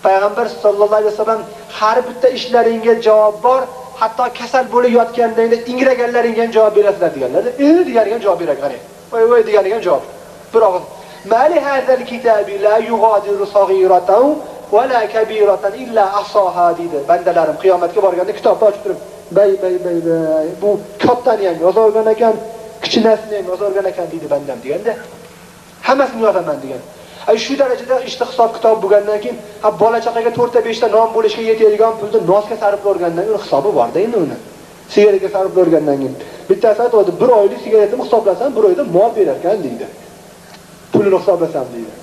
Payg'ambar sollallohu alayhi vasallam har bitta ishlaringga javob bor, hatto kasal bo'lib yotganda ingraganlaringga ham javob berasizlar deganlar. Deganiga ham javob berar, qarang. Voy voy deganiga ham javob. Bir og'iz. Mali hazal kitabi la yughadiru saghiratan va la kabiratan illa ahsaha deydi. Bandalarim qiyomatga borganda kitobni ochib turib, bay bay bay bay, bu kattani ham yozorgan ekan, kichkinasini ham yozorgan ekan deydi bandam deganda. Hammasini yozaman degan. Ay shu darajada ishni hisob kitob bo'lgandan keyin, ha bola chaqaga 4 ta 5 ta non bo'lishga yetadigan pulni nosga sarflagandan keyin hisobi bor-da endi uni. Sigaretga sarflagandan keyin bittasi aytadi, bir oylik sigaretni hisoblasam, bir oyda mol berar ekan deydi. Pulini hisoblasam deydi.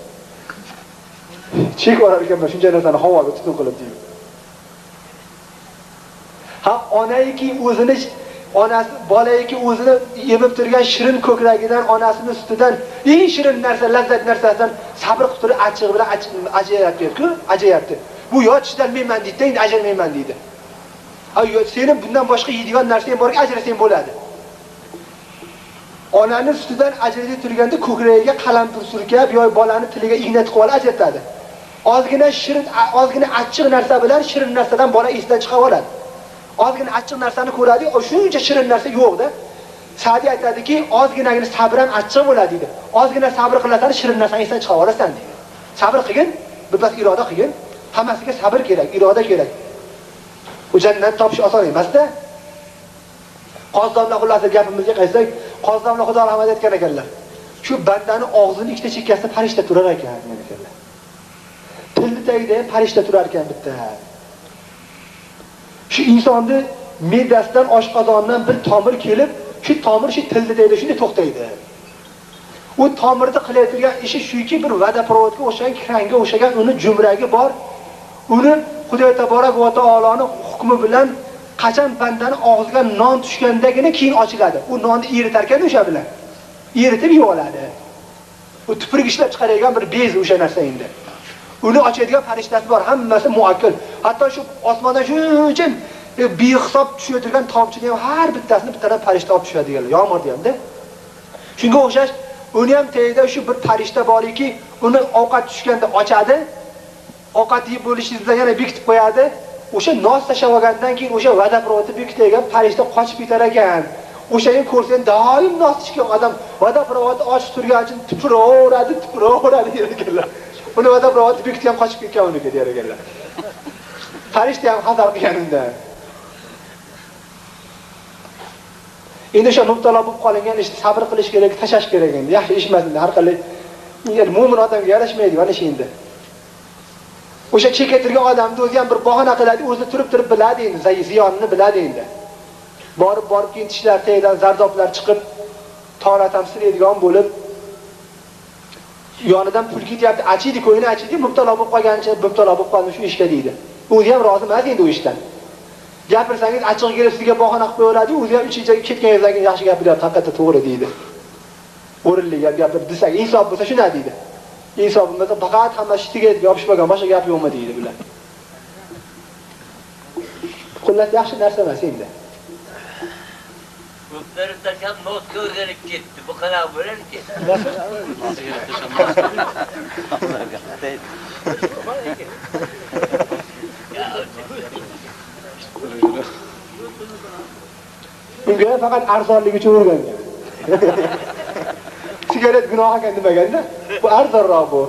Chek olar ekanman shuncha narsani havoga tutun qilib deydi. Ha onayki o'zini onasi bolayki o'zini emib turgan shirin ko'kragidan, onasini sutidan eng shirin narsa, lazzat narsasidan sabr qilib turib achchig'i bilan ajrayapti-ku, ajrayapti. Bu yo tishlolmayman deydi, endi ajralmayman deydi. Ay seni bundan boshqa yeydigan narsang borki, ajrasang bo'ladi. Onani sutidan ajratib turganda ko'kragiga qalampir surkab, yo bolani tiliga igna tiqib olib ajratadi. Ozgina shirin, ozgina achchiq narsa bilan shirin narsadan bola esidan chiqib oladi. Ozgina achchiq narsani ko'radi, shuncha shirin narsa yo'q-da. Sa'diy aytadiki, ozginagina sabr ham achchiq bo'ladi deydi. Ozgina sabr qilasan, shirin narsani esdan chiqarib olasan deydi. Sabr qilgin, birpas iroda qilgin. Hammasiga sabr kerak, iroda kerak. U jannat topish oson emas-da. Qozi domla xullas gapimizga qaytsak, Qozi domla Xudo rahmat etgan ekanlar. Shu bandani og'zini ikkita chekkasida farishta turar ekan degan ekanlar. Tilni tagida ham farishta turar ekan bitta. Shu insonni me'dasidan, oshqozonidan bir tomir kelib, shu tomir shu tilni tagida shunday to'xtaydi. U tomirni qilayotgan ishi shuki, bir vodoprovodga o'xshagan, kranga o'xshagan uni jumragi bor. Uni Xudo taborak va taoloning hukmi bilan qachon bandani og'ziga non tushgandagina keyin ochiladi. U nonni eritar ekan o'sha bilan. Eritib yeb oladi. U tupurib ishlab chiqaradigan bir bez o'sha narsa endi. Uni ochadigan farishtasi bor, hammasi muakkil. Hatto shu osmondan shuncha behisob tushayotgan tomchini ham har bittasini bittadan farishta olib tushadi deganlar. Yomg'irda hamda. Shunga o'xshash uni ham tagida shu bir farishta boriki, uni ovqat tushganda ochadi. Ovqat yeb bo'lishingiz bilan yana bekitib qo'yadi. O'sha nos tashlab olgandan keyin o'sha vodoprovodni bekitgan farishta qochib ketar ekan. O'shani ko'rsang doim nos ichgan odam vodoprovodni ochib turgan uchun tupuraveradi, tupuraveradi der ekanlar. Uni vodoprovodni bekitgan qochib ketgan uniki der ekanlar. Farishta ham hazar qilgan undan. Endi o'sha mubtalo bo'lib qolingan ishni sabr qilish kerak, tashlash kerak endi. Yaxshi ish emas endi, har qalay mo'min odamga yarashmaydi mana shu endi. O'sha chekaytirgan odamni o'zi ham bir bahona qiladi, o'zi turib-turib biladi endi, ziyonini biladi endi. Borib-borib keyin tishlar tagidan zardoblar chiqib, torat ham silaydigan bo'lib, yonidan pul ketyapti, achiydi, ko'ngli achiydi, mubtalo bo'lib qolgancha, mubtalo bo'lib qoldim shu ishga deydi. O'zi ham rozi emas endi u ishdan. Gapirsangiz achchig'i kelib sizga bahona qilib qo'yaveradi, o'zi ham ichiga ketganingizdan keyin yaxshi gapiryapti, haqiqatda to'g'ri deydi. O'rinli gap gapirdi desak, insof bo'lsa shunday deydi. Insof bo'lmasa faqat hamma sigaretga yopishib olgan, boshqa gap yo'qmi deydi bular. Xullas yaxshi narsa emas endi. Ko'plari tashlab nosga o'rganib ketdi. Bu qanaqa bo'larki? Unga faqat arzonligi uchun o'rgangan. Sigaret gunoh ekan demaganda, bu arzonroq bu.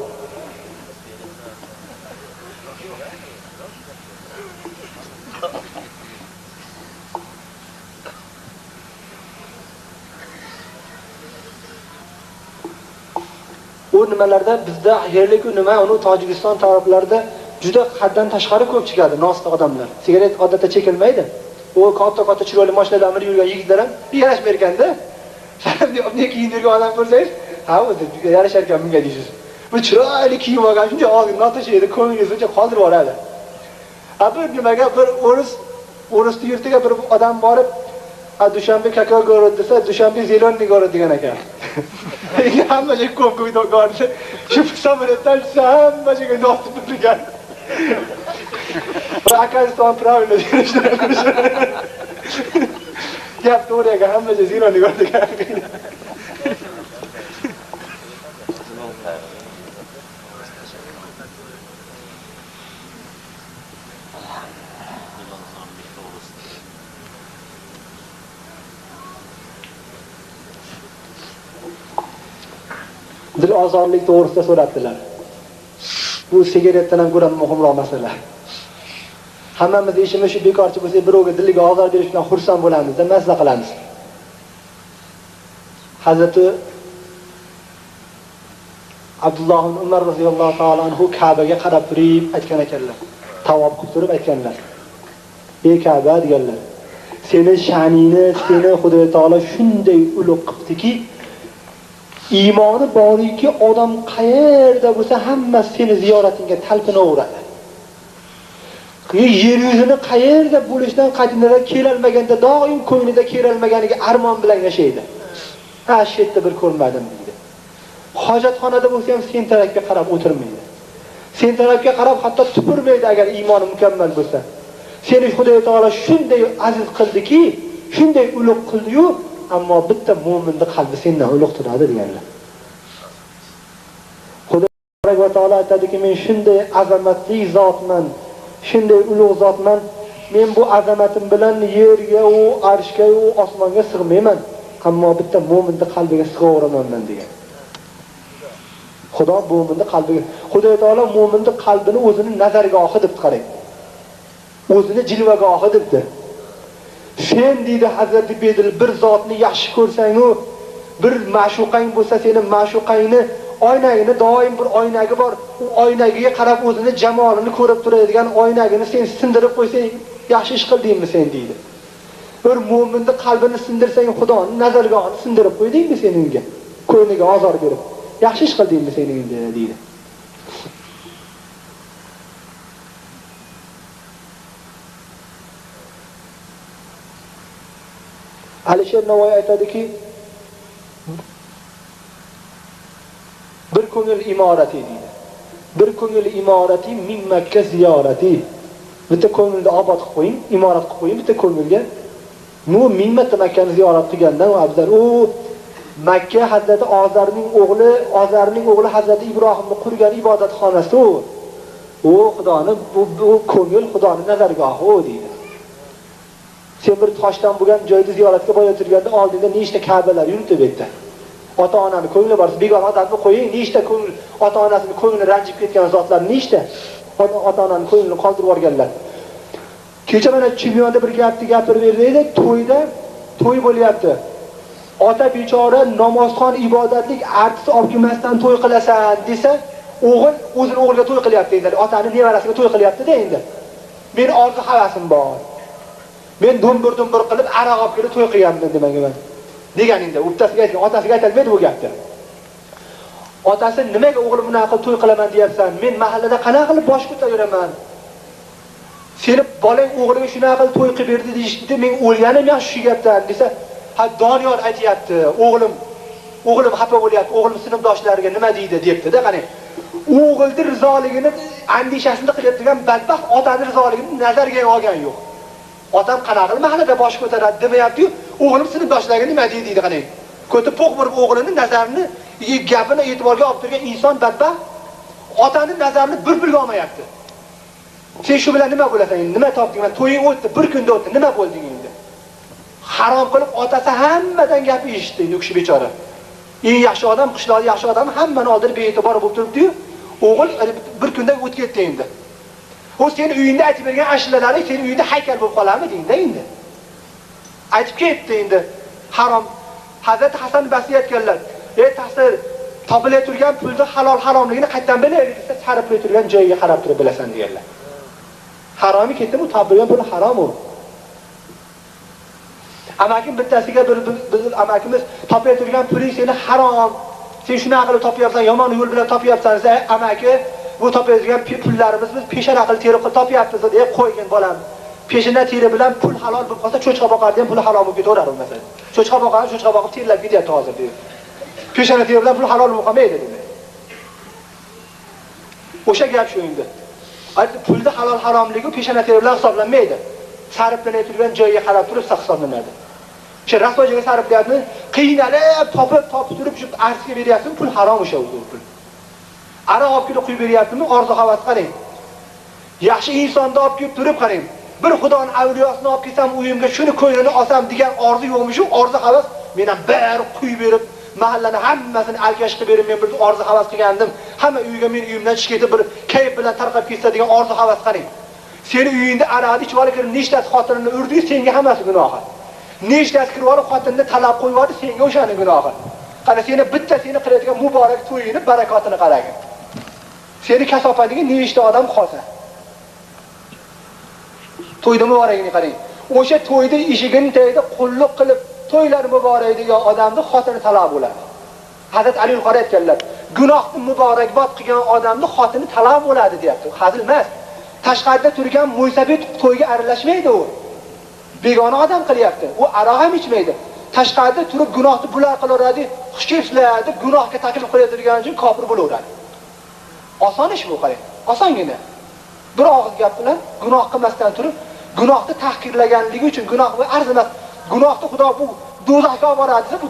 U nimalarda bizda yerlik nima, uni Tojikiston taraflarida juda haddan tashqari ko'p chiqadi nosli odamlar. Sigaret odatda chekilmaydi. U katta-katta chiroyli mashinalar minib yurgan yigitlar ham yarashmay ekanda. Bunday kiyindirgan odam ko'rsangiz, ha o'zi yarashar ekan bunga deysiz. Bu chiroyli kiyim olgan, shuncha og'zini nos tashlaydi, ko'nglingizni shuncha qoldirib yuboradi. A bir nimaga bir o'risni yurtiga bir odam borib, a Dushanbe какой город desa, Dushanbe зеленый город degan ekan. Hamma joy ko'p-ko'p город. Shu samolyotdan tushsa hamma joyga nos tupurgan. Оказывается, он правильно делает. Gap to'g'ri ekan, hamma joy зеленый город degan. Dilozorlik to'g'risida. Dil ozorlik to'g'risida so'rabdilar. Bu sigaretdan ham ko'ra muhimroq masala. Hammamiz ishimiz shu bekorchi bo'lsak, birovga diliga ozor berish bilan xursand bo'lamiz, mazza qilamiz. Hazrati Abdulloh ibn Umar roziyallohu taolo anhu Ka'baga qarab turib aytgan ekanlar. Tavob qilib turib aytganlar. Ey Ka'ba deganlar. Seni sha'ningni, seni Xudo taolo shunday ulug' qilibdiki, iymoni boriki odam qayerda bo'lsa hammasi seni ziyoratingga talpinaveradi. Yer yuzini qayerda bo'lishidan qat'iy nazar kelolmaganda, doim ko'nglida kelolmaganiga armon bilan yashaydi. Ha, shu yerda bir ko'rmadim deydi. Hojatxonada bo'lsa ham sen tarafga qarab o'tirmaydi. Sen tarafga qarab hatto tupurmaydi agar iymoni mukammal bo'lsa. Seni Xudo taolo shunday aziz qildiki, shunday ulug' qildi-yu, ammo bitta mo'minning qalbi sendan ulug' turadi deganlar. Xudo taolo aytadiki, men shunday azamatli zotman, shunday ulug' zotman, men bu azamatim bilan yerga u arshga u osmonga sig'mayman, ammo bitta mo'minning qalbiga sig'averaman degan. Xudo mo'minning qalbiga, Xudo taolo mo'minning qalbini o'zini nazargohi deb qarang. O'zini jilvagohi debdi. Sen deydi Hazrati Bedil, bir zotni yaxshi ko'rsang-u, bir ma'shuqang bo'lsa, seni ma'shuqangni oynagini doim bir oynagi bor, u oynagiga qarab o'zini jamolini ko'rib turadigan oynagini sen sindirib qo'ysang, yaxshi ish qildingmi sen deydi. Bir mo'minning qalbini sindirsang, Xudoning nazargohini sindirib qo'ydingmi sen unga? Ko'ngliga ozor berib, yaxshi ish qildingmi sen endi deydi. Alisher Navoiy aytadiki, bir ko'ngil imorati deydi. Bir ko'ngil imorati ming Makka ziyorati. Bitta ko'ngilni obod qilib qo'ying, imorat qilib qo'ying bitta ko'ngilga. Bu ming marta Makkani ziyorat qilgandan afzal. U Makka Hazrati Ozarning o'g'li, Ozarning o'g'li Hazrati Ibrohimni qurgan ibodatxonasi u. U Xudoni bu ko'ngil Xudoning nazargohi u deydi. Sen bir toshdan bo'lgan joyda ziyoratga borayotganda oldingda nechta Ka'balar yuribdi bu yerda. Ota-onani ko'ngli bor, begona odamni qo'ying, nechta ko'ngil ota-onasini ko'ngli ranjib ketgan zotlar nechta? Ota-onani ko'nglini qoldirib yuborganlar. Kecha mana Chimyonda bir gapni gapirib berdi, to'yda to'y bo'lyapti. Ota bechora namozxon ibodatlik artist olib kelmasdan to'y qilasan desa, o'g'il o'zini o'g'liga to'y qilyapti endi, otani nevarasiga to'y qilyapti-da endi. Men orzu havasim bor. Men dumbur-dumbur qilib aroq olib kelib to'y qilganman demanman. Degan endi, uttasiga aytgan, otasiga aytolmaydi bu gapni. Otasi nimaga o'g'lim bunaqa qilib to'y qilaman deyapsan? Men mahallada qanaqa qilib bosh ko'taraman? Seni bolang o'g'liga shunaqa qilib to'y qilib berdi deyishdi, men o'lganim yaxshi shu gapdan desa, ha Doniyor aytayapti, o'g'lim, o'g'lim xafa bo'lyapti, o'g'lim sinfdoshlariga nima deydi debdi-da, qarang. O'g'ilning rizoligini andishasini qilyaptigan badbaxt otaning rizoligini nazarga olgan yo'q. Otam qanaqa qilib mahallada bosh ko'taradi demayapti-yu, o'g'lim sinfdoshlariga nima deydi deydi, qarang. Ko'ti po'q burib o'g'lini nazarini, gapini e'tiborga olib turgan inson badbaxt otaning nazarini bir pulga olmayapti. Sen shu bilan nima bo'lasan endi? Nima topding? Mana to'ying o'tdi, bir kunda o'tdi, nima bo'lding endi? Harom qilib otasi hammadan gap eshitdi endi u kishi bechora. Eng yaxshi odam, qishloqda yaxshi odam hammani oldida bee'tibor bo'lib turibdi-yu, o'g'il bir kunda o'tib ketdi endi. O seni uyingda aytib bergan ashulalaring seni uyingda haykal bo'lib qolarmi deydi endi. Aytib ketdi endi. Harom. Hazrati Hasan Basriy aytganlar, "Ey taqsir, topilay turgan pulni halol haromligini qayerdan bilaylik?" desa, sarflay turgan joyiga qarab turib bilasan deganlar. Haromi ketdimi, topilgan pul harom u. Amakim bittasiga bir biz amakimiz topay turgan puling seni harom. Sen shunaqa qilib topyapsan, yomon yo'l bilan topyapsan desa, amaki bu topayotgan pullarimiz biz peshana qilib teri qilib topyapmiz deb qo'ygan bolam. Peshana teri bilan pul halol bo'lib qolsa, cho'chqa boqardi ham puli halol bo'lib ketaveradi masalan. Cho'chqa boqadi, cho'chqa boqib terlab ketyapti hozir deydi. Peshana teri bilan pul halol bo'lib qolmaydi deydi. O'sha gap shu endi. Pulni halol haromligi peshana teri bilan hisoblanmaydi. Sarflanay turgan joyiga qarab turib hisoblanadi. O'sha rasvo joyga sarflayapti, qiynalib topib turib shu arzga beryapsizmi, pul harom o'sha pul. Aroq olib kelib quyib beryaptimi, orzu havas qarang. Yaxshi insonni olib kelib turib qarang. Bir Xudoning avliyosini olib kelsam uyimga shuni ko'nglini olsam degan orzu yo'qmi? Shu orzu havas men ham bir quyib berib mahallani hammasini alkash qilib berib men bir orzu havas qilgandim. Hamma uyga men uyimdan chiqib ketib bir kayf bilan tarqab ketsa degan orzu havas qarang. Seni uyingda aroqni ichib olib kirib nechtasi xotinini urdi, senga hammasi gunohi. Nechtasi kirib olib xotinni talab qo'yib yubordi, senga o'shani gunohi. Qara seni bitta seni qiladigan muborak to'yini barakotini qaragin. Seni kasofatiga nechta odam qolsa. To'yda muboragini qarang. O'sha to'yda eshigini tagida qulluq qilib to'ylar muborak degan odamni xotini talab bo'ladi. Hazrat Ali yuqori aytganlar, gunohni muborakbod qilgan odamni xotini talab bo'ladi deyapti. Hazil emas. Tashqarida turgan mo'ysafid to'yga aralashmaydi u. Begona odam qilyapti. U aroq ham ichmaydi. Tashqarida turib gunohni bular qilaveradi, xush kelibsizlar deb gunohga taklif qilayotgani uchun kofir bo'laveradi. Oson ish bu qarang. Osongina. Bir og'iz gap bilan gunoh qilmasdan turib, gunohni tahqirlaganligi uchun gunoh bu arzimas. Gunohni Xudo bu do'zaxga olib boradi desa, bu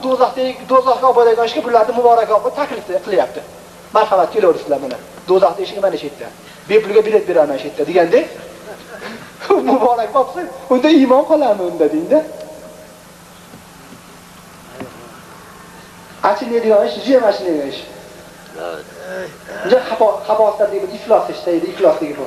do'zaxga olib boradigan ishga bularni muborak taklif qilyapti. Marhamat, kelaversizlar mana. Do'zaxning eshigi mana shu yerda. Bepulga bilet beraman shu yerda deganda muborak bo'lsin, unda iymon qoladimi unda deydi. Achinadigan ish, juda ham achinadigan ish. Juda xabosat deydi, iflos ish deydi, iflosligi bu.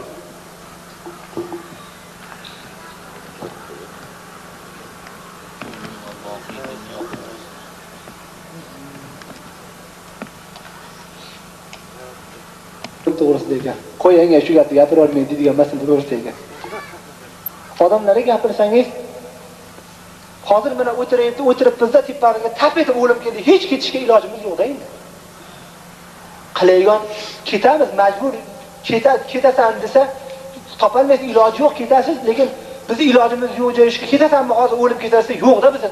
To'g'risida ekan. Qo'ying, shu gapni gapira olmaydi degan masala to'g'risida ekan. Odamlarga gapirsangiz, hozir mana o'tiribdi, o'tiribmizda tepamizga tap etib o'lim keldi, hech ketishga ilojimiz yo'q-da endi. Qilaygon ketamiz, majbur ketasan desa, topolmaysiz, iloji yo'q, ketasiz, lekin bizni ilojimiz yo'q joyga ketasanmi, hozir o'lib ketasiz, yo'q-da bizni.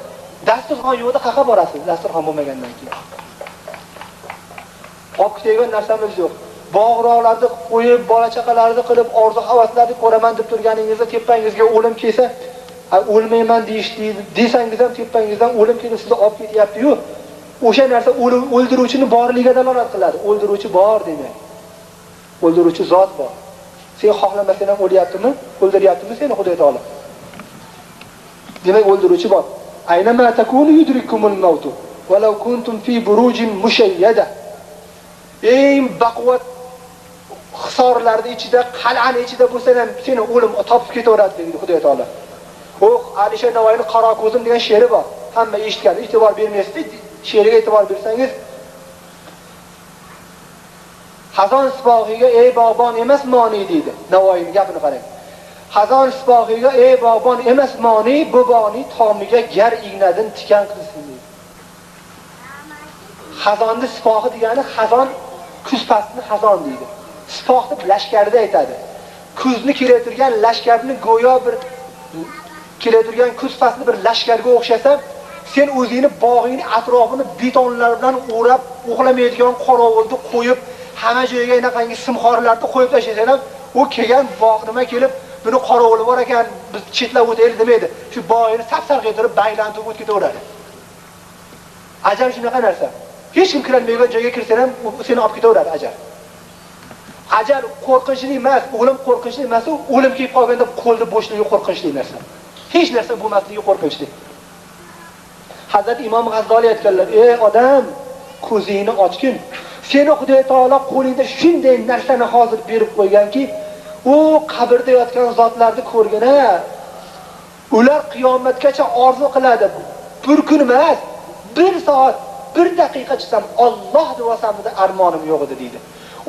Dasturxon yo'qda qayerga borasiz, dasturxon bo'lmagandan keyin. Olib ketadigan narsamiz yo'q. Bog'roqlarni qo'yib, bola chaqalarni qilib, orzu havaslarni ko'raman deb turganingizda tepangizga o'lim kelsa, o'lmayman desangiz ham tepangizdan o'lim kelib sizni olib ketyapti-yu. O'sha narsa o'ldiruvchini borligiga dalolat qiladi. O'ldiruvchi bor demak. O'ldiruvchi zot bor. Sen xohlamasang ham o'lyaptimi? O'ldiryaptimi seni Xudo taolo? Demak, o'ldiruvchi bor. Aynama takunu yudrikumul mautu walau kuntum fi burujin mushayyada. Eng baquvvat hisorlarning ichida, qal'ani ichida bo'lsang ham seni o'lim topib ketaveradi deydi Xudo taolo. O Alisher Navoiyning Qora ko'zim degan she'ri bor. Hamma eshitgan, e'tibor bermaysiz, she'riga e'tibor bersangiz, Hazon sipohiga ey bog'bon emas moni deydi. Navoiyning gapini qarang. Hazon sipohiga ey bog'bon emas moni, bu bog'ning tomiga gar ignadin tikan qilsin deydi. Hazonni sipohi degani hazon kuz faslini hazon deydi. Sipoh deb lashkarda aytadi. Kuzni kelayotgan lashkarni go'yo bir kelayotgan kuz fasli bir lashkarga o'xshasa, sen o'zingni bog'ingni atrofini betonlar bilan o'rab, uxlamaydigan qorovulni qo'yib, hamma joyga anaqangi simxorlarni qo'yib tashlasan ham, u kelgan bog' nima kelib, buni qorovuli bor ekan, biz chetlab o'taylik demaydi. Shu bog'ini sap-sariq etib baylantirib o'tib ketaveradi. Ajab shunaqa narsa. Hech kim kirolmaydigan joyga kirsang ham seni olib ketaveradi ajal. Ajal qo'rqinchli emas, o'lim qo'rqinchli emas, u o'lim kelib qolganda qo'lda bo'shligi qo'rqinchli narsa. Hech narsa bo'lmasligi qo'rqinchli. Hazrat Imom G'azzoliy aytganlar: "Ey odam, ko'zingni ochgin. Seni Xudo taolo qo'lingda shunday narsani hozir berib qo'yganki, u qabrda yotgan zotlarni ko'rgina, ular qiyomatgacha orzu qiladi. Bir kun emas, bir soat, bir daqiqa chiqsam Alloh deb olsamda armonim yo'q edi" deydi.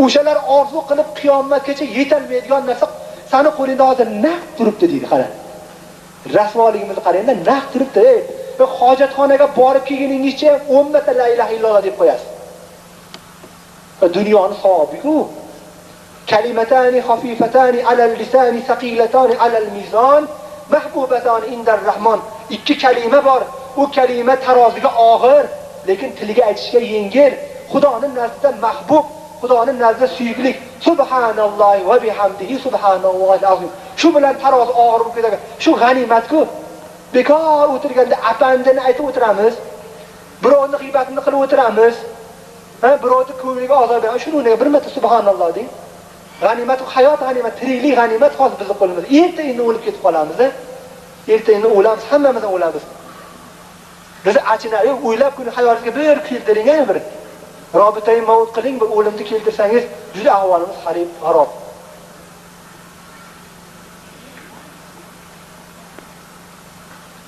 O'shalar orzu qilib qiyomatgacha yetolmaydigan narsa seni qo'lingda hozir naq turibdi deydi. Qara. Rasvoligimizni qarangda, naq turibdi. Ey, hojatxonaga borib kelganingizcha 10 marta la ilaha illalloh deb qo'yasiz. Dunyoni savobi-ku. Kalimatani xafifatani alal lisani saqilatani alal mizon mahbubatani indar rahmon. Ikki kalima bor. U kalima taroziga og'ir, lekin tiliga aytishga yengil. Xudoning nazdida mahbub, Xudoning nazdida suyuklik. Subhanallohi va bihamdihi subhanallohil azim. Shu bilan tarozi og'ir bo'lib ketadi. Shu g'animat-ku. Bekor o'tirganda apandini aytib o'tiramiz. Birovni g'iybatini qilib o'tiramiz. Ha, birovni ko'ngliga ozor beramiz. Shuni o'rniga bir marta subhanalloh deng. G'animat hayot g'animat, tiriklik g'animat hozir bizning qo'limizda. Erta endi o'lib ketib qolamiz. Erta endi o'lamiz, hammamiz o'lamiz. Bizni achinarli o'ylab ko'ring, hayotingizga bir keltiring, bir robitai mavut qiling, bir o'limni keltirsangiz, juda ahvolimiz xarob, xarob.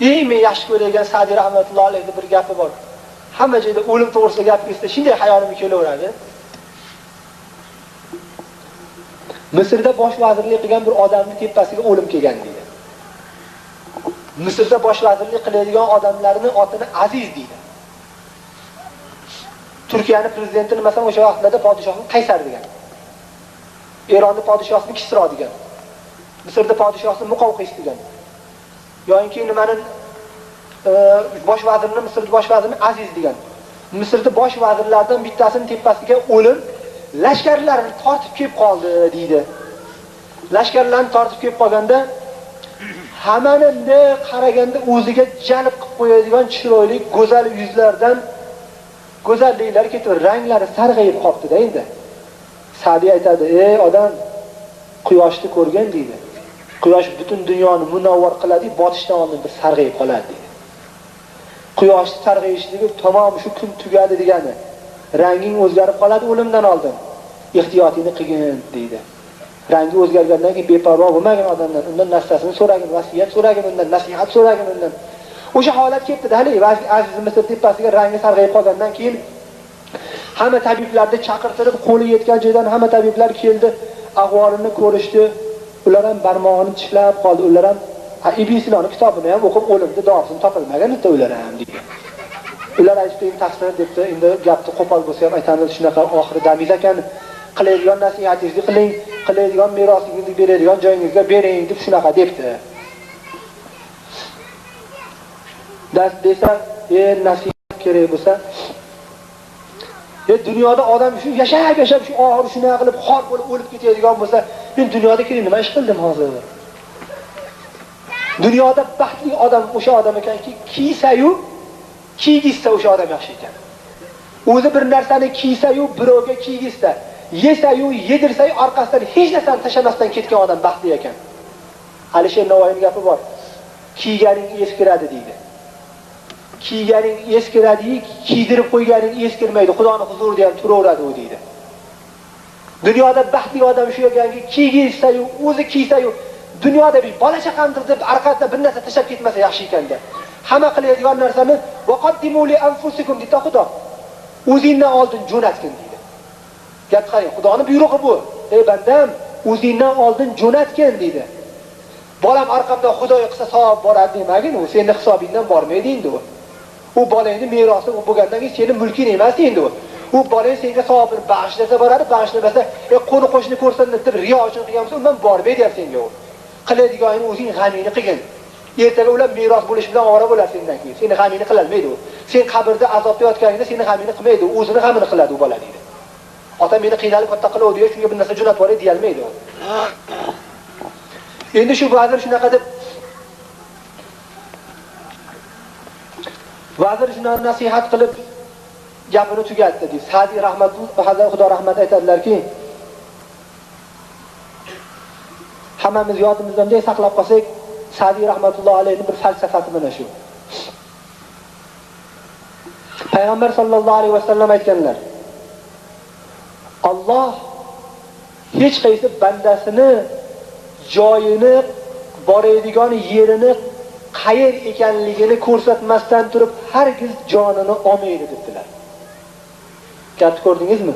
Eng men yaxshi ko'rgan Sa'diy rahmatullohi alayhi bir gapi bor. Hamma joyda o'lim to'g'risida gap ketsa, shunday hayolimga kelaveradi. Misrda bosh vazirlik qilgan bir odamning tepasiga o'lim kelgan deydi. Misrda bosh vazirlik qiladigan odamlarning otini Aziz deydi. Turkiyaning prezidentini masalan o'sha vaqtlarda podshohni Qaysar degan. Eronning podshohini Kisro degan. Misrda podshohini Muqawqis degan. Yo'inki nimaning bosh vazirini, Misrda bosh vazirini Aziz degan. Misrda bosh vazirlardan bittasinin tepasiga o'lim lashkarlarini tortib kelib qoldi deydi. Lashkarlarni tortib kelib qolganda hammani bunday qaraganda o'ziga jalb qilib qo'yadigan chiroyli, go'zal yuzlardan go'zalliklar ketib, ranglari sarg'ayib qolibdi-da endi. Sa'diy aytadi: "Ey odam, quyoshni ko'rgan" deydi. Quyosh butun dunyoni munavvar qiladi, botishdan oldin bir sarg'ayib qoladi deydi. Quyoshni sarg'ayishligi tamom shu kun tugadi degani. Ranging o'zgarib qoladi o'limdan oldin. Ehtiyotingni qilgin deydi. Rangi o'zgargandan keyin beparvo bo'lmagin odamdan, undan narsasini so'ragin, vasiyat so'ragin undan, nasihat so'ragin undan. O'sha holat ketdi-da, hali Aziz Misr tepasiga rangi sarg'ayib qolgandan keyin hamma tabiblarni chaqirtirib, qo'li yetgan joydan hamma tabiblar keldi, ahvolini ko'rishdi. Ular ham barmog'ini tishlab qoldi. Ular ham Ibn Sinoni kitobini ham o'qib o'limni dorisini topilmagan edi ular ham deydi. Ular aytibdi, taqsir debdi, endi gapni qo'pol bo'lsa ham aytamiz, shunaqa oxiri damiz ekan, qiladigan nasihatingizni qiling, qiladigan merosingizni beradigan joyingizga bering deb shunaqa debdi. Desa, nasihat kerak bo'lsa, dunyoda odam shu yashab yashab shu oxiri shunaqa qilib xor bo'lib o'lib ketadigan bo'lsa, men dunyoda keling nima ish qildim hozir? Dunyoda baxtli odam o'sha odam ekanki, kiysa-yu kiygizsa o'sha odam yaxshi ekan. O'zi bir narsani kiysa-yu birovga kiygizsa, yesa-yu yedirsa-yu orqasidan hech narsani tashlamasdan ketgan odam baxtli ekan. Alisher Navoiyning gapi bor. Kiyganing eskiradi deydi. Kiyganing eskiradi, kiydirib qo'yganing eskirmaydi. Xudoning huzurida ham turaveradi u deydi. Dunyoda baxtli odam shu ekanki, kiygizsa-yu, o'zi kiysa-yu dunyoda bir bola chaqamdir deb orqasidan bir narsa tashlab ketmasa yaxshi ekanda. Hamma qiladigan narsani vaqaddimu li anfusikum deydi Xudo. O'zingdan oldin jo'natgin deydi. Gap qarang, Xudoning buyrug'i bu. Ey bandam, o'zingdan oldin jo'natgin deydi. Bolam orqamdan Xudoy qilsa savob boradi demagin, u seni hisobingdan bormaydi endi u. U bolangni merosi u bo'lgandan keyin seni mulking emas endi u. U bolang senga savobini bag'ishlasa boradi, bag'ishlamasa, qo'ni qo'shni ko'rsin deb riyo uchun qilgan bo'lsa, undan bormaydi ham senga u. Qiladiganini o'zing g'amingni qilgin. Ertaga ular meros bo'lish bilan ovora bo'ladi sendan keyin. Seni g'amingni qilolmaydi u. Sen qabrda azobda yotganingda seni g'amingni qilmaydi, o'zini g'amini qiladi u bola deydi. Ota meni qiynalib katta qiladi, shunga bir narsa jo'natib yuboray deya olmaydi u. Endi shu vazir shunaqa deb vazir shuni nasihat qilib gapini tugatdi deydi. Sa'diy rahmatullohi Xudo rahmat aytadilarki, hammamiz yodimizda bunday saqlab qolsak, Sa'diy rahmatullohi alayhining bir falsafasi mana shu. Payg'ambar sollallohu alayhi vasallam aytganlar: Alloh hech qaysi bandasini joyini, boradigan yerini qayer ekanligini ko'rsatmasdan turib hargiz jonini olmaydi debdilar. Gapni ko'rdingizmi?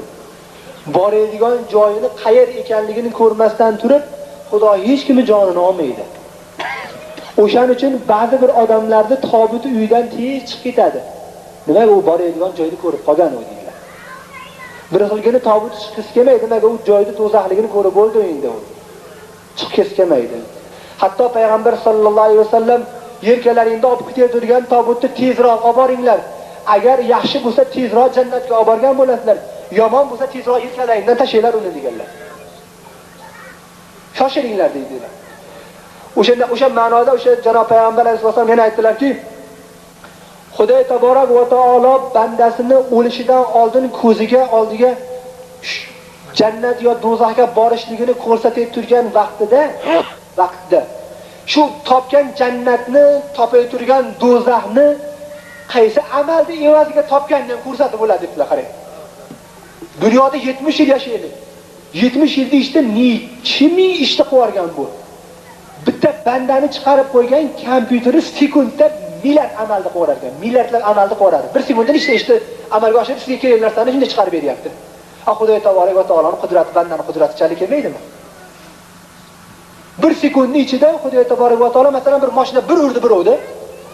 Boradigan joyini qayer ekanligini ko'rmasdan turib Xudo hech kimni jonini olmaydi. O'shaning uchun ba'zi bir odamlarni tobuti uydan tez chiqib ketadi. Nimaga u boradigan joyni ko'rib qolgan u deydilar. Bir xilgina tobuti chiqqisi kelmaydi, nimaga u joyni do'zaxligini ko'rib bo'ldi endi u. Chiqqisi kelmaydi. Hatto payg'ambar sollallohu alayhi vasallam yelkalaringda olib ketayotgan tobutni tezroq olib boringlar. Agar yaxshi bo'lsa tezroq jannatga olib borgan bo'lasizlar, yomon bo'lsa tezroq yelkalaringdan tashlanglar uni deganlar. Shoshilinglar deydilar. O'shanda o'sha ma'noda o'sha janob payg'ambar alayhissalom yana aytdilarki, Xudo taborak va taolo bandasini o'lishidan oldin ko'ziga oldiga jannat yo do'zaxga borishligini ko'rsatib turgan vaqtida shu topgan jannatni, topay turgan do'zaxni qaysi amalni evaziga topganini ko'rsatib bo'ladi debdilar. Qarang. Dunyoda 70 yil yashaydi. 70 yilda ishda necha ming ishni qilib bu. Bitta bandani chiqarib qo'ygan kompyuteri sekundda milliard amalni qilar ekan. Milliardlar amalni qilar. Bir sekundda ishni amalga oshirib sizga kerak narsani shunday chiqarib beryapti. Xudo taborak va taoloning qudrati bandani qudrati chalik kelmaydimi? Bir sekundning ichida Xudo taborak va taolo masalan bir mashina bir urdi birovni,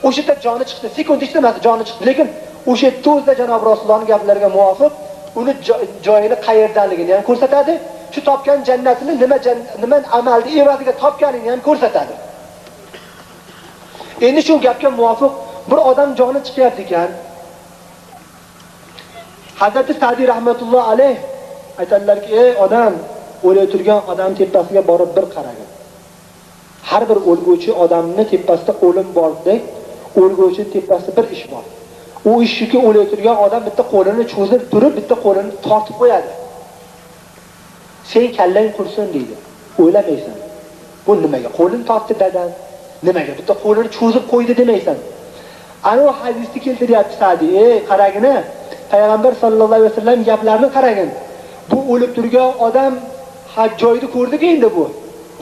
o'sha yerda joni chiqdi. Sekund ichida masalan joni chiqdi, lekin o'sha to'zda janob Rasulullohning gaplariga muvofiq uni joyini qayerdanligini ham ko'rsatadi. Shu topgan jannatini nima amalni evaziga topganini ham ko'rsatadi. Endi shu gapga muvofiq bir odam joni chiqyapti ekan. Hazrati Sa'diy rahmatulloh alayh aytadilarki, ey odam, o'lay turgan odam tepasiga borib bir qaragin. Har bir o'lguvchi odamning tepasida o'lim bordek, o'lguvchi tepasida bir ish bor. U ish shuki, o'lay turgan odam bitta qo'lini cho'zib turib, bitta qo'lini tortib qo'yadi. Sen kallang qursin deydi. O'ylamaysan. Bu nimaga qo'lini tortdi dadam? Nimaga bitta qo'lini cho'zib qo'ydi demaysan. Ana u hadisni keltiryapti Sa'diy. Ey qaragina, Payg'ambar sallallohu alayhi vasallam gaplarini qaragin. Bu o'lib turgan odam haj joyini ko'rdi-ku endi bu.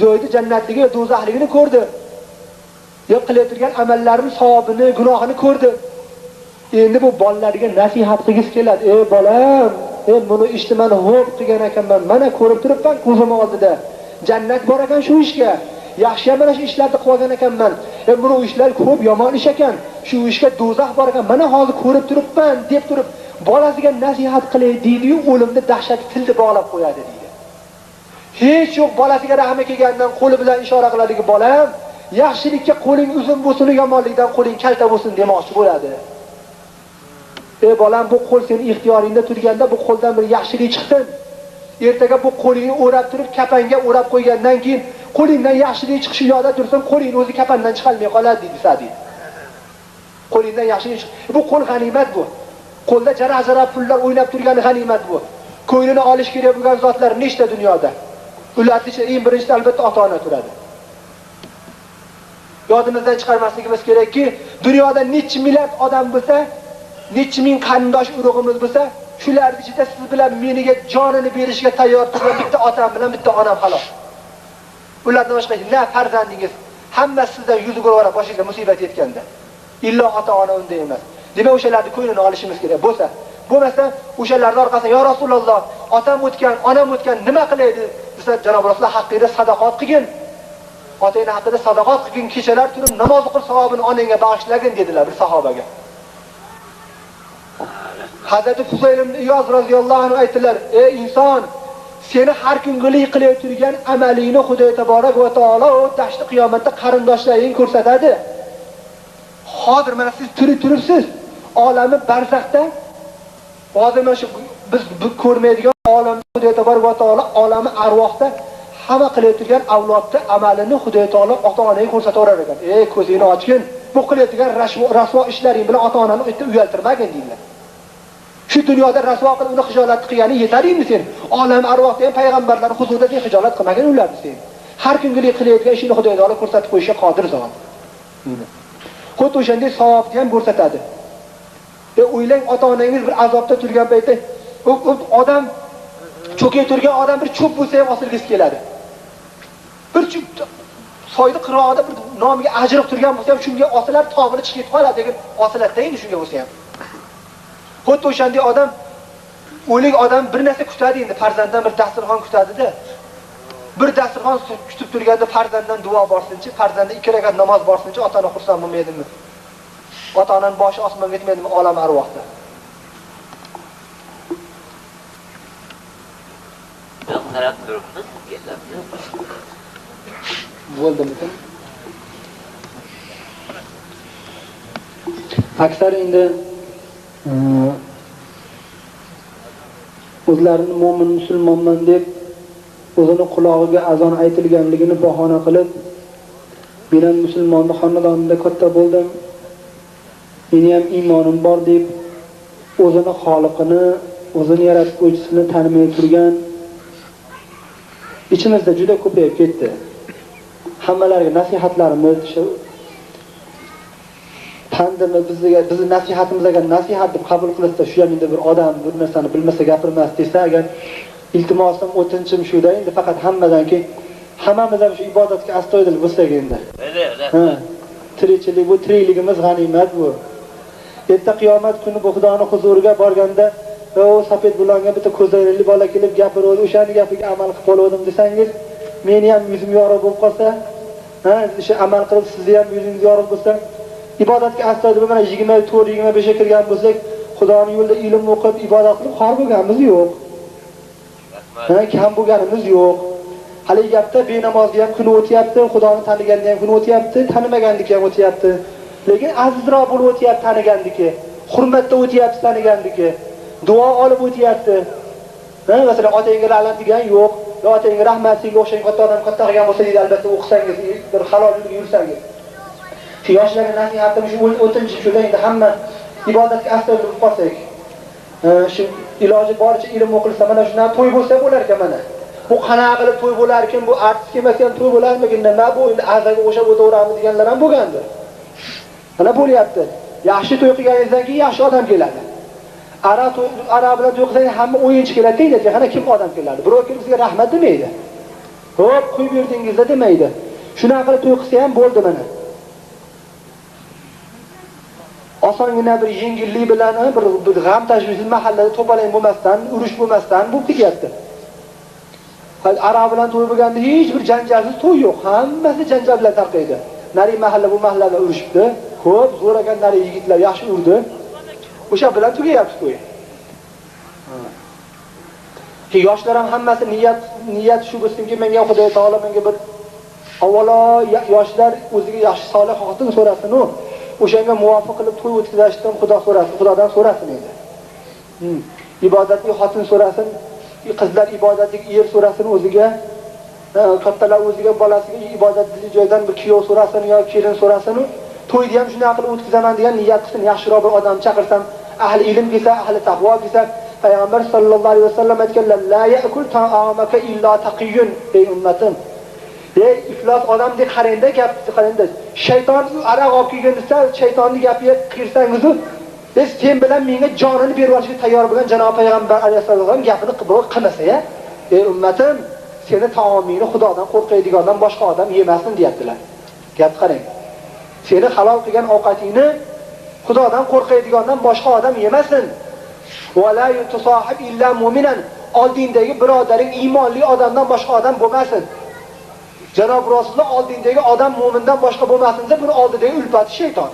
Joyida jannatligi va do'zaxligini ko'rdi. Yo qilib turgan amallarini savobini, gunohini ko'rdi. Endi bu bolalarga nasihat qilgisi keladi. Ey bolam, ey buni ishni men xo'p qilgan ekanman. Mana ko'rib turibman ko'zim oldida. Jannat bor ekan shu ishga. Yaxshi mana shu ishlarni qilgan ekanman. E bu ishlar ko'p yomon ish ekan. Shu ishga do'zax bor ekan. Mana hozir ko'rib turibman deb turib bolasiga nasihat qilay deydi-yu, o'limni dahshati tilni bog'lab qo'yadi deydi. Hech yo'q bolasiga rahmi kelgandan qo'li bilan ishora qiladiki, bolam, yaxshilikka qo'ling uzun bo'lsin, yomonlikdan qo'ling kalta bo'lsin demoqchi bo'ladi. Ey bolam, bu qo'l sening ixtiyoringda turganda bu qo'ldan bir yaxshilik chiqsin. Ertaga bu qo'lingni o'rab turib kapanga o'rab qo'ygandan keyin qo'lingdan yaxshilik chiqishi yo'lda tursin, qo'ling o'zi kapandan chiqolmay qoladi deydi Sa'diy. Qo'lingdan yaxshilik chiq. Bu qo'l g'animat bu. Qo'lda jara-jara pullar o'ynab turgani g'animat bu. Ko'nglini olish kerak bo'lgan zotlar nechta dunyoda? Ularning ichida eng birinchisi albatta ota-ona turadi. Yodimizdan chiqarmasligimiz kerakki, dunyoda necha milliard odam bo'lsa, necha ming qarindosh urug'imiz bo'lsa, shularning ichida siz bilan meniga jonini berishga tayyor turgan bitta otam bilan bitta onam xolos. Ulardan boshqa na farzandingiz, hammasi sizdan yuz o'girib boshingizga musibat yetganda. Illo ota-ona unday emas. Demak, o'shalarning ko'nglini olishimiz kerak bo'lsa, bo'lmasa o'shalarning orqasidan "Ya Rasululloh, otam o'tgan, onam o'tgan, nima qilay?" desa, janob Rasululloh haqqida sadaqat qilgin. Otangning haqida sadaqat qilgin, kechalar turib namoz o'qib savobini onangga bag'ishlagin dedilar bir sahobaga. Hazrati Fuzayl ibn Iyoz roziyallohu anhu aytdilar: "Ey inson, seni har kungilik qilib turgan amalingni Xudo taborak va taolo dashti qiyomatda qarindoshlaring ko'rsatadi. Hozir mana siz tirik turibsiz, olami barzaxda hozir mana shu biz ko'rmaydigan olamda Xudo taborak va taolo olami arvohda hamma qilib turgan avlodni amalini Xudo taolo ota-onaga ko'rsataverar ekan. Ey ko'zingni ochgin, bu qilib turgan rasvo ishlaring bilan ota-onani uyaltirmagin" deydilar. Shu dunyoda rasvo qilib uni xijolat qilgani yetaringmi sen? Olam arvohda ham payg'ambarlar huzurida sen xijolat qilmagin ularni sen. Har kungilik qilayotgan ishini Xudo taolo ko'rsatib qo'yishga qodir zot. Xuddi o'shanday savobni ham ko'rsatadi. O'ylang, ota-onangiz bir azobda turgan paytda odam cho'kay turgan odam bir cho'p bo'lsa ham osilgisi keladi. Bir cho'p soyni qirg'og'ida bir nomiga ajriq turgan bo'lsa ham shunga osilar, tomiri chiqib ketib qoladi, lekin osiladi endi shunga bo'lsa ham. Xuddi o'shanday odam, o'lik odam bir narsa kutadi endi, farzanddan bir dasturxon kutadi-da. Bir dasturxon kutib turganda farzanddan duo borsinchi, farzanddan 2 rakat namoz borsinchi, ota-ona xursand bo'lmaydimi? Ota-onaning boshi osmonga yetmaydimi olam arvohda? Qarab turibmiz, ketamiz. Bo'ldimi? Aksar endi o'zlarini mo'min musulmonman deb o'zini qulog'iga azon aytilganligini bahona qilib, men ham musulmonni xonadonida katta bo'ldim, meni ham iymonim bor deb o'zini xoliqini, o'zini yaratuvchisini tanimay turgan Ichimizda juda ko'payib ketdi. Hammalariga nasihatlarimiz shu pandimi bizga, bizni nasihatimizga nasihat deb qabul qilsa, shu ham endi bir odam bir narsani bilmasa gapirmas desa, agar iltimosim, o'tinchim shuda endi faqat hammadanki hammamiz ham shu ibodatga astoydil bo'lsak endi. Ha, tirikchilik bu tirikligimiz g'animat bu. Erta qiyomat kuni bu Xudoning huzuriga borganda o safed bulangan bitta ko'zlarinli bola kelib gapiradi, o'shani gapiga amal qilib qoldim desangiz, meni ham yuzim yorug' bo'lib qolsa, ha, o'sha amal qilib sizni ham yuzingiz yorug' bo'lsa, ibodatga astoydil mana 24-25 ga kirgan bo'lsak, Xudoning yo'lida ilm o'qib, ibodat qilib xor bo'lganimiz yo'q. Ha, kam bo'lganimiz yo'q. Hali gapda benamozni ham kuni o'tyapti, Xudoni taniganni ham kuni o'tyapti, tanimaganniki ham o'tyapti. Lekin azizroq bo'lib o'tyapti taniganniki, hurmatda o'tyapti taniganniki, duo olib o'tyapti. Ha, masalan, otangga la'nat degan yo'q, yo otangga rahmat, senga o'xshagan katta odam katta qilgan bo'lsa deydi, albatta o'qisangiz, bir halol yo'lga yursangiz. Shu yoshlarga nasihatim shu, o'tinchim shuda endi hamma ibodatga astoydil bo'lib qolsak, shu iloji boricha ilm o'qilsa, mana shundan to'y bo'lsa bo'lar ekan mana. Bu qanaqa qilib to'y bo'lar ekan, bu artist kelmasa ham to'y bo'larmikin, nima bu endi azaga o'xshab o'taveramiz deganlar ham bo'lgandir. Mana bo'lyapti. Yaxshi to'y qilganingizdan keyin yaxshi odam keladi. Aroq bilan to'y qilsangiz hamma o'yinchi keladi deydi, qana kim odam keladi? Birov kelib sizga rahmat demaydi. Xo'p, qo'yib berdingizda demaydi. Shunaqa qilib to'y qilsa ham bo'ldi mana. Osongina bir yengillik bilan bir g'am tashvishsiz mahallada to'palang bo'lmasdan, urush bo'lmasdan bo'lib ketyapti. Aroq bilan to'y bo'lganda hech bir janjalsiz to'y yo'q, hammasi janjal bilan tarqaydi. Nari mahalla bu mahallada urushibdi, ko'p zo'r ekan nari yigitlar yaxshi urdi. O'sha bilan tugayapti to'y. Ki yoshlar ham hammasi niyat shu bo'lsinki, menga Xudo taolo menga bir avvalo yoshlar o'ziga yaxshi solih xotin so'rasin u. O'shanga muvofiq qilib to'y o'tkazishdan Xudo so'rasin, Xudodan so'rasin edi. Ibodatli xotin so'rasin, qizlar ibodatli er so'rasin o'ziga, kattalar o'ziga bolasiga ibodatli joydan bir kuyov so'rasin yo kelin so'rasin. To'yni ham shunday qilib o'tkazaman degan niyat qilsin, yaxshiroq bir odam chaqirsam, ahli ilm kelsa, ahli taqvo kelsa, Payg'ambar sallallohu alayhi vasallam aytganlar: "La ya'kul ta'amaka illa taqiyyun" ey ummatim. Ey iflos odamdek qarangda, gapni qarangda. Shayton aroq olib kelgan desa, shaytonning gapiga kirsangiz-u, biz sen bilan menga jonini berib olishga tayyor bo'lgan janob payg'ambar alayhissalom gapini birov qilmasa-ya, ey ummatim, seni taomingni Xudodan qo'rqadigandan boshqa odam yemasin deyaptilar. Gap qarang. Seni halol qilgan ovqatingni Xudodan qo'rqadigandan boshqa odam yemasin. Va la yutasahib illa mu'minan. Oldingdagi birodaring iymonli odamdan boshqa odam bo'lmasin. Janob Rasululloh oldingdagi odam mo'mindan boshqa bo'lmasin deb buni oldidagi ulfati shayton.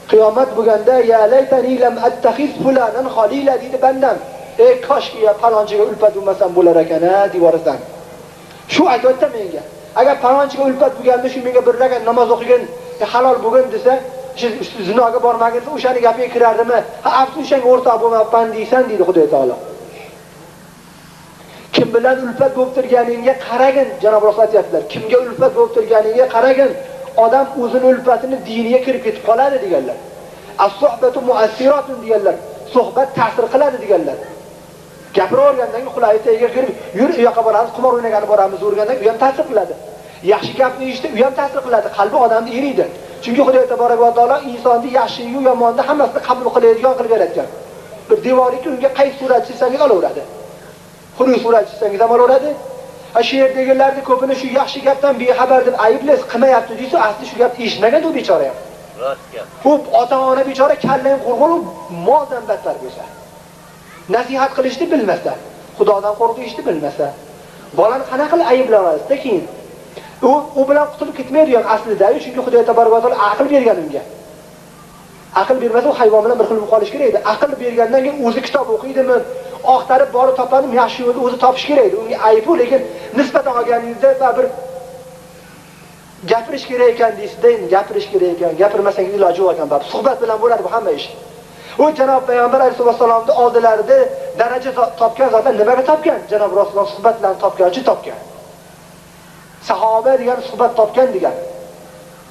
Qiyomat bo'lganda ya laytani lam attakhiz fulanan khalila deydi bandam. Ey koshki ya palonchiga ulfat bo'lmasam bo'lar ekan a deb yuborasan. Shu aytyapti menga. Agar palonchiga ulfat bo'lganda shu menga bir rakat namoz o'qigin, halol bo'lgin desa, shu zinoga bormagin desa, o'shani gapiga kirardimi? Ha, afsus o'shanga o'rtoq bo'lmabman deysan deydi Xudo taolo. Kim bilan ulfat bo'lib turganingga qaragin, janob Rasul aytibdilar. Kimga ulfat bo'lib turganingga qaragin, odam o'zini ulfatini diniga kirib ketib qoladi deganlar. As-suhbatu mu'assiratun deganlar. Suhbat ta'sir qiladi deganlar. Gapiravergandan keyin qulog'i tagiga kirib, yur u yoqqa boramiz, qimor o'ynagani boramiz o'rgandan u ham ta'sir qiladi. Yaxshi gapni eshitib, u ham ta'sir qiladi, qalbi odamni eriydi. Chunki Xudo taborak va taolo insonni yaxshi-yu yomonni hammasini qabul qiladigan qilib yaratgan. Bir devoriki unga qaysi surat chizsangiz olaveradi. Xunuk surat chizsangiz ham olaveradi. Ha, shu yerdagilarning ko'pini shu yaxshi gapdan bexabar deb ayblaysiz, qilmayapti deysiz, asli shu gapni eshitmagan u bechora ham. Rost gap. Bu ota-ona bechora kallang qo'rqib, moldan battar bo'lsa. Nasihat qilishni bilmasa, Xudodan qo'rqishni bilmasa, bolani qanaqa qilib ayblay olasizda keyin? U bilan qutulib ketmaydi ham aslida, chunki Xudo taborak va taolo aql bergan unga. Aql bermasa u hayvon bilan bir xil bo'lib qolish kerak edi. Aql bergandan keyin o'zi kitob o'qiydimi, oqtarib borib topadimi, yaxshi yo'lni o'zi topish kerak edi. Unga ayb u, lekin nisbatan olganingizda bir gapirish kerak ekan deysizda, endi gapirish kerak ekan, gapirmasangiz iloji yo'q ekan, suhbat bilan bo'ladi bu hamma ish. U janob payg'ambar alayhissalomning oldilarida daraja topgan zotlar nimaga topgan? Janob Rasululloh suhbat bilan topgan uchun topgan. Sahoba degan suhbat topgan degan.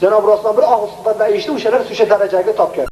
Janob Rasululloh bir og'iz suhbatdan eshitib, o'shalar o'sha darajaga topgan.